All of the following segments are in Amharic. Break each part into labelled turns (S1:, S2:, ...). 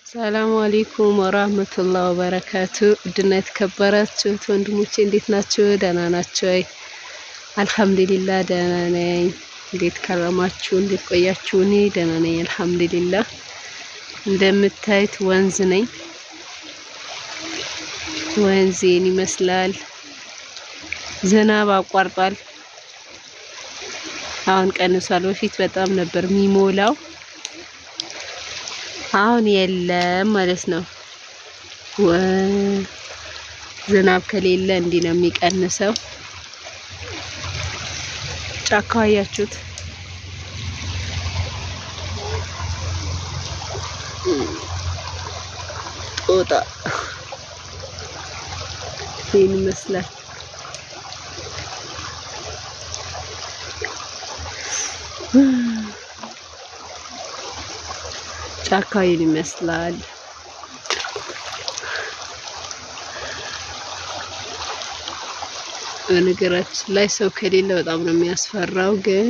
S1: ሰላሙ አሌይኩም ወራህመቱላህ ወበረካቱ። ውድና የተከበራችሁት ወንድሞቼ እንዴት ናችሁ? ደህና ናችሁ ወይ? አልሐምዱሊላህ ደህና ነኝ። እንዴት ከረማችሁ? እንዴት ቆያችሁ? እኔ ደህና ነኝ አልሐምዱሊላህ። እንደምታዩት ወንዝ ነኝ። ወንዜን ይመስላል። ዝናብ አቋርጧል። አሁን ቀንሷል። በፊት በጣም ነበር የሚሞላው፣ አሁን የለም ማለት ነው። ዝናብ ከሌለ እንዲህ ነው የሚቀንሰው። ጫካው አያችሁት? ጦጣ ይህን ይመስላል። ጫካው ይህን ይመስላል። በነገራችን ላይ ሰው ከሌለ በጣም ነው የሚያስፈራው። ግን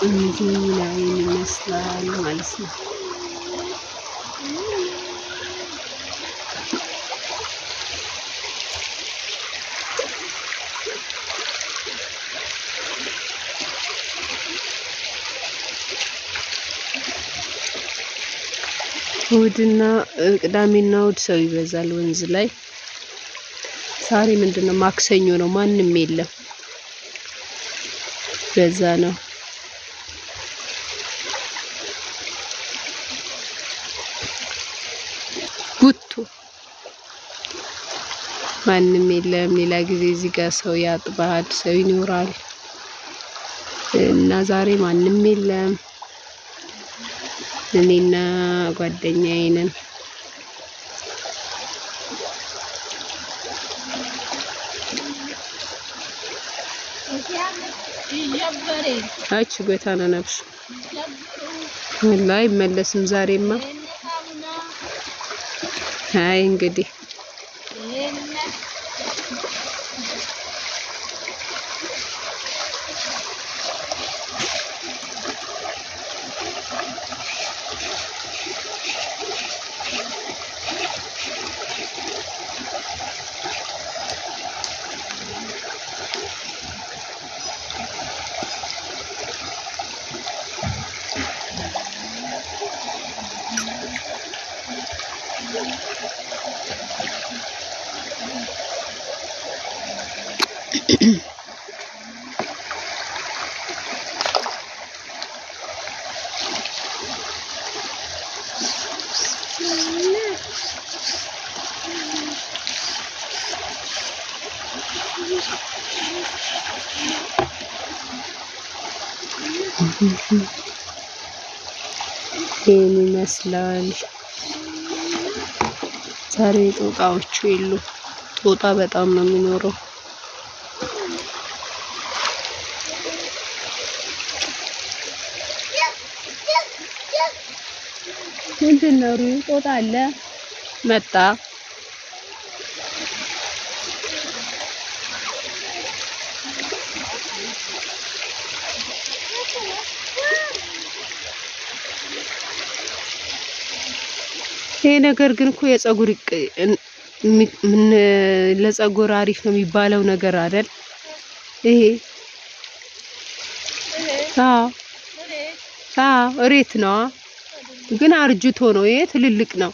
S1: እንዲህ ላይ ይመስላል ማለት ነው። እሁድና ቅዳሜና እሁድ ሰው ይበዛል ወንዝ ላይ። ዛሬ ምንድነው ማክሰኞ ነው፣ ማንም የለም። በዛ ነው። ጉቱ ማንም የለም። ሌላ ጊዜ እዚህ ጋር ሰው ያጥባል፣ ሰው ይኖራል እና ዛሬ ማንም የለም። እኔና ጓደኛዬ ነን። አች ጎታ ነው ነብሱ ወላሂ አይመለስም ዛሬማ። አይ እንግዲህ ይህን ይመስላል። ዛሬ ጦጣዎቹ የሉ። ጦጣ በጣም ነው የሚኖረው። ምንድን ነው ጦጣ አለ መጣ። ይሄ ነገር ግን እኮ የፀጉር ምን ለፀጉር አሪፍ ነው የሚባለው ነገር አይደል? ይሄ አዎ፣ አዎ እሬት ነው ግን አርጅቶ ነው። ይሄ ትልልቅ ነው።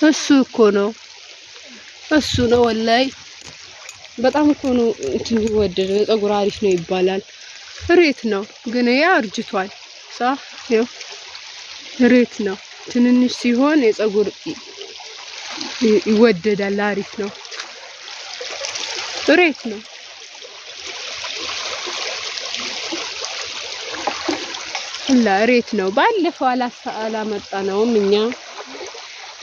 S1: እሱ እኮ ነው እሱ ነው ወላይ በጣም እኮ ነው እንትን የሚወደደው የፀጉር አሪፍ ነው ይባላል። እሬት ነው ግን ይሄ አርጅቷል። ሳ ይኸው እሬት ነው። ትንንሽ ሲሆን የፀጉር ይወደዳል። አሪፍ ነው። እሬት ነው። ሁላ እሬት ነው። ባለፈው አላመጣነውም እኛ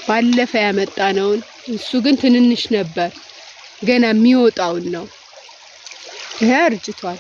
S1: ባለፈ ያመጣነውን። እሱ ግን ትንንሽ ነበር ገና የሚወጣውን ነው። ይሄ አርጅቷል።